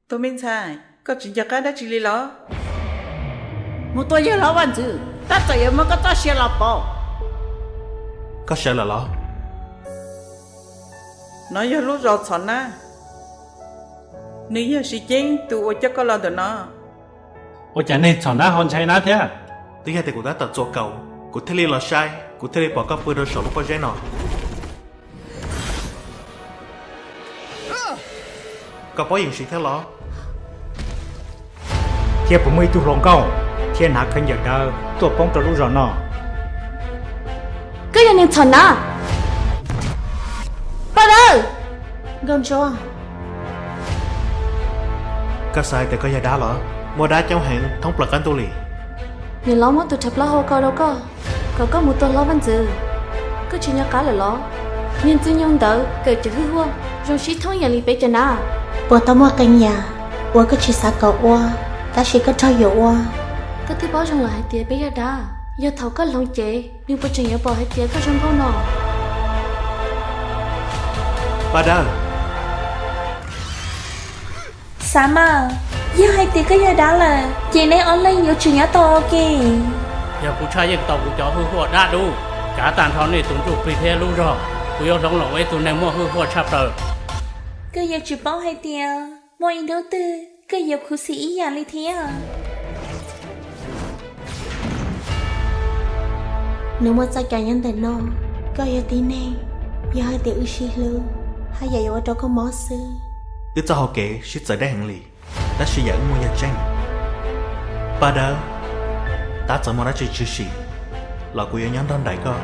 Tus me ntxhais, koj tsis nco qab dab tsi li los? Mus tua yawg hlob vaj ntxwv, tab tom yuav muab koj txoj sia los pauv. Koj sawv lawm los? No yog lub zos Txhom Nab, nws yog Siv Ceeb tus uas coj koj los ntawm no. Ua cas neeg Txhom Nab ho ntshai nab thiab? Twb yog tias kuv tab tom txuas kaus, kuv thiaj li los saib, kuv thiaj li pom koj pw rau saum lub pob zeb no. Koj paub yees Siv thiab los? Thiab puas muaj ib tug hluas nkauj thiab hnav khaub ncaws dawb tuaj poob rau lub zos no? Koj yog neeg Txhom Nab? Paj Dawb! Nkauj Ntsuab, koj xav hais tias koj yog dab los? Muaj dab coob heev thoob plaws qab ntuj li. Niam hlob muab tus rhais plaub hau ko rau koj, kom koj mus tua hlob vaj ntxwv. Koj tsis nco qab lawm los? Niag Ntxwg Nyoog ntawd kawm cov hwj huaj zoo sib thoob ib yam li peb cov nab. Puas tau muaj qee yam uas koj tsis xav kom ua, tab sis koj raug yuam ua? Koj twb paub zoo lawm hais tias peb yog dab, yog thaum koj hloov cev, nws puas tseem yuav pom hais tias koj zoo nkauj no? Paj Dawb! Xav mas, yog hais tias koj yog dab lawm ces neb ob leeg yuav tsum nyob tau ua ke. Yog kuv tshaj yeej tau kuv cov hwj huaj dab dub, kav tag nrho nej tus ntsuj plig thiab lub zog, kuv yuav hloov los ua ib tug neeg muaj hwj huaj tshaj plaws. Koj yuav tsum paub hais tias muaj ib hnub twg koj yuav khuv xim ib yam li thiab. Nws muaj txoj cai nyob ntawm no, koj yog tib neeg, yog hais tias wb sib hlub, haj yam yuav ua rau koj mob xwb. Wb txoj hau kev sib txawv deb heev li, tab sis yam wb muaj yog tseeb. Paj Dawb, tab txawm muaj dab tsi tshwm sim los kuv yuav nyob nrog nraim koj.